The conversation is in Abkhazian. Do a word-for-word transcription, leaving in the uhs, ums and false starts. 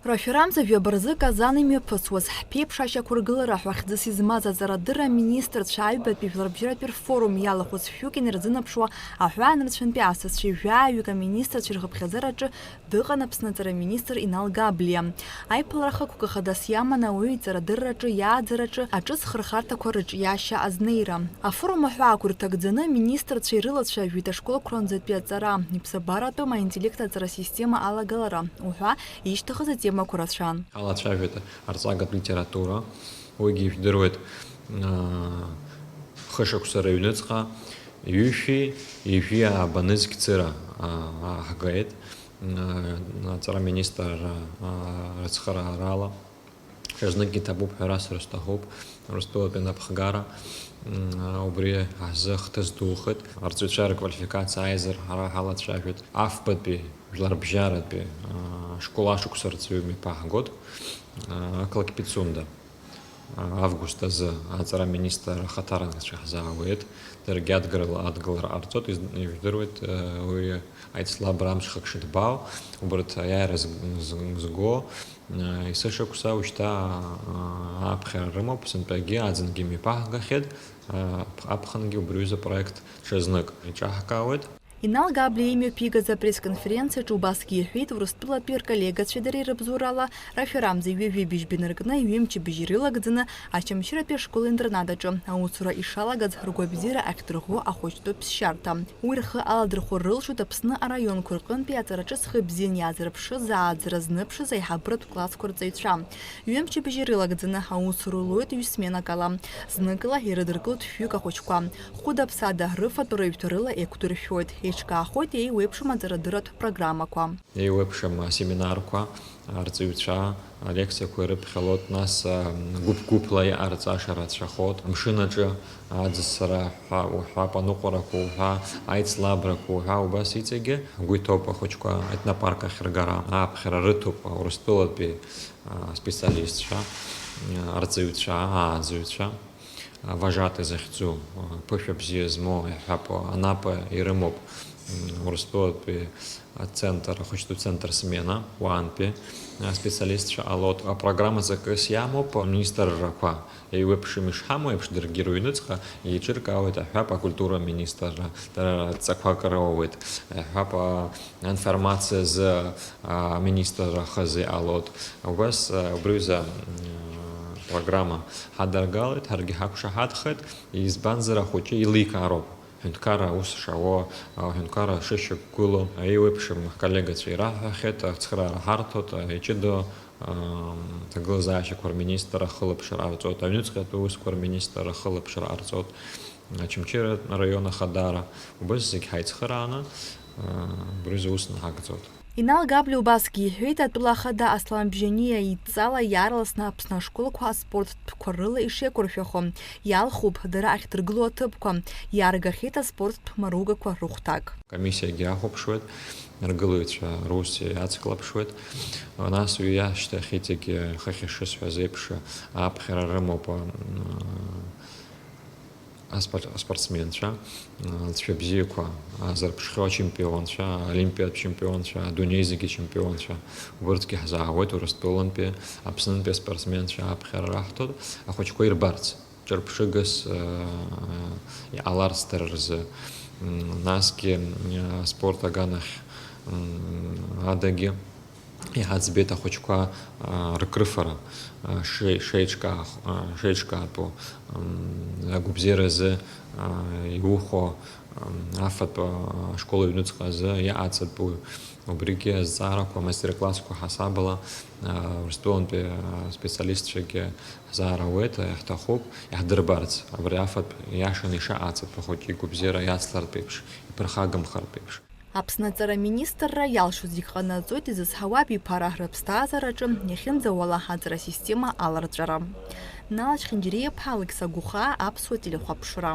Рашәарамза жәаба рзы Казан имҩаԥысуаз ҳԥеиԥш ашьақәыргылара ҳәа хьӡыс измаз аҵарадырра аминистрцәа аҩбатәи жәларбжьаратәи рфорум иалахәыз шәҩык инарзынаԥшуа аҳәаа нырцәынтәи асасцәеи жәаҩык аминистрцәеи рхыԥхьаӡараҿы дыҟан Аԥсны аҵара аминистр Инал Габлиа. Аиԥылара хықәкы хадас иаман ауаҩы иҵарадырраҿы, иааӡараҿы аҿыц хырхарҭақәа рыҿиашьа азнеира. Афорум аҳәаақәа ирҭагӡаны аминистрцәа ирылацәажәеит ашколқәа рынӡатәи аҵара, иԥсабаратәым аинтеллект аҵара система алагалара уҳәа ишьҭыхыз атемақәа рацәан. Ҳалацәажәеит арҵагатә литература, уигьы ижәдыруеит, аа, хышықәса рыҩныҵҟа ҩышәи ҩажәи ааба нызқь цыра, аа, ааҳгеит, аа, аҵара министр, аа, рыцхыраарала. Ҽазныкгьы иҭабуп ҳәа расҳәар сҭахуп, Урыстәылатәи анапхгара, м, убри азы ахҭыс духеит. Арҵаҩцәа рквалификациа ааизар ҳара ҳалацәажәоит. Афбатәи, жәларбжьаратәи, а, школ ашықәса рҵаҩы мҩаԥаҳгоит, а, ақалақь Пицунда, а, август азы аҵара аминистр ахаҭарнакцәа ҳзаауеит. Даргьы адгылара, адгылара ҟарҵоит, из-, ижәдыруеит, а, уи аицлабра амҽхак шыҭбаау, убарҭ аиааира з-, з-, зго, Есышықәса уажәшьҭа, аа, ааԥхьара рымоуп, сынтәагьы аӡынгьы мҩаԥаҳгахьеит, аа, аԥхынгьы убри аҩыза апроект ҽазнык иҿаҳкаауеит. Инал Габлиа имҩаԥигаз апресс-конференциаҿы убасгьы иҳәеит, Урыстәылатәи рколлегацәеи дареи рыбзоурала рашәарамза ҩажәи быжьба инаркны, ҩымчыбжьа ирылагӡаны, Очамчыратәи ашкол-интернат аҿы аусура ишалагаз ргәабзиара ахьдырӷәӷәо ахәыҷтәы ԥсшьарҭа. Уи рхы аладырхәыр рылшоит Аԥсны араионқәа рҟынтәи аҵараҿы зхы бзианы иаазырԥшыз, ааӡара зныԥшыз аиҳабыратә классқәа рҵаҩцәа. Ҩымчыбжьа ирылагӡаны аус рулоит ҩ-сменак ала. Зныкла ирыдыркылоит шәҩык ахәыҷқәа. Хәыда-ԥсада рыфатә рыҩҭа рыла еиқәдыршәоит, еиҿкаахоит еиуеиԥшым аҵарадырратә программақәа. Еиуеиԥшым асеминарқәа арҵаҩцәа алекциақәа ирыԥхьалоит, нас, а, гәыԥ-гәыԥла иҟарҵаша рацәахоит. Амшын аҿы аӡысара ҳәа уҳәап, аныҟәарақәа уҳәа, аицлабрақәа уҳәа, убас иҵегьы. Ҳгәы иҭоуп ахәыҷқәа аетнопарк ахь ргара, ааԥхьара рыҭоуп Урыстәылатәи, а, специалистцәа, а, арҵаҩцәа, ааӡаҩцәа. Вожатый захьӡу, ԥышәа бзиа змоу, иаҳҳәап, анапы ирымоуп, м, Урыстәылатәи ацентр, ахәыҷтәы центр Смена, уаантәи, а, специалистцәа ҟалоит. Апрограмма ҵакыс иамоуп, аминистррақәа еиуеиԥшым ишҳамоу еиԥш, даргьы рыҩныҵҟа еиҿыркаауеит, аҳәап, акультура аминистрра, дара адҵақәак роуеит, аҳәап, а, Аинформациа азы, а, аминистрра хазы иҟалоит. Убас, а, убри аҩыза, м, программа ҳадыргалеит, ҳаргьы ҳақәшаҳаҭхеит, избанзар ахәыҷы еиликаароуп. Ҳәынҭқарра аус шауа, а, ҳәынҭқарра шышьақәгылоу, еиуеиԥшым ҳколлегацәа ираҳҳәахьеит, ацхыраара ҳарҭоит, а, иҷыдоу, ам, ҭагылазаашьақәа рминистр ахылаԥшра ҟарҵоит, аҩныҵҟатәи аусқәа рминистр ахылаԥшра ҟарҵоит. Очамчыра араион ахадара, убас зегь ҳаицхырааны, аа, убри азы ус наҳагӡоит. Инал Габлиа убасгьы иҳәеит, атәыла ахада Аслан Бжьаниа идҵала иаарласны Аԥсны ашколқәа аспорттәқәа рыла ишеиқәыршәахо, иалхуп дара ахьдыргыло аҭыԥқәа, иааргахьеит аспорттә маругақәа рыхәҭак. Комиссиагьы иахәаԥшуеит, аргылаҩцәа рус иацклаԥшуеит, нас уи ашьҭахь иҵегь хыхь ишысҳәаз еиԥш аԥхьара рымоуп, аа, аспорт-, аспортсменцәа, а, лҵшәа бзиақәа аазырԥшхьоу ачемпионцәа, аолимпиатә чемпионцәа, адунеи зегьы ачемпионцәа, убырҭгьы ҳзаауеит, Урыстәылантәи, Аԥснынтәи аспортсменцәа аԥхьара раҳҭоит, ахәыҷқәа ирбарц, ҿырԥшыгас, а, иҟаларц дара рзы. М, насгьы, м, аспорт аганахь, м, адагьы, Иҳаӡбеит ахәыҷқәа, аа, рыкрыфара, аа, шеи-, шеиҿкаах-, аа, шеиҿкаатәу, м, агәабзиаразы, аа, иухәо, м, афатә, аа, ашкол аҩныҵҟа азы иҟаҵатәу, убригьы азҵаарақәа, амастер-классқәа ҳасабала, аа, Урыстәылантәи, аа, специалистцәагьы ҳзаарауеит, иаҳҭахуп, иаҳдырбарц, абри афатә иашаны ишаҟаҵатәу ахәыҷы игәабзиара иацлартә еиԥш, иԥырхагамхартә еиԥш. Аԥсны аҵара аминистрра иалшо зегь ҟанаҵоит, изызҳауа абиԥара рыԥсҭазаараҿы иахьынӡауала аҵара асистема аларҵәара. Нала Чхинџьариа-иԥҳа, Алықьса Гәыхаа, Аԥсуа телехәаԥшра.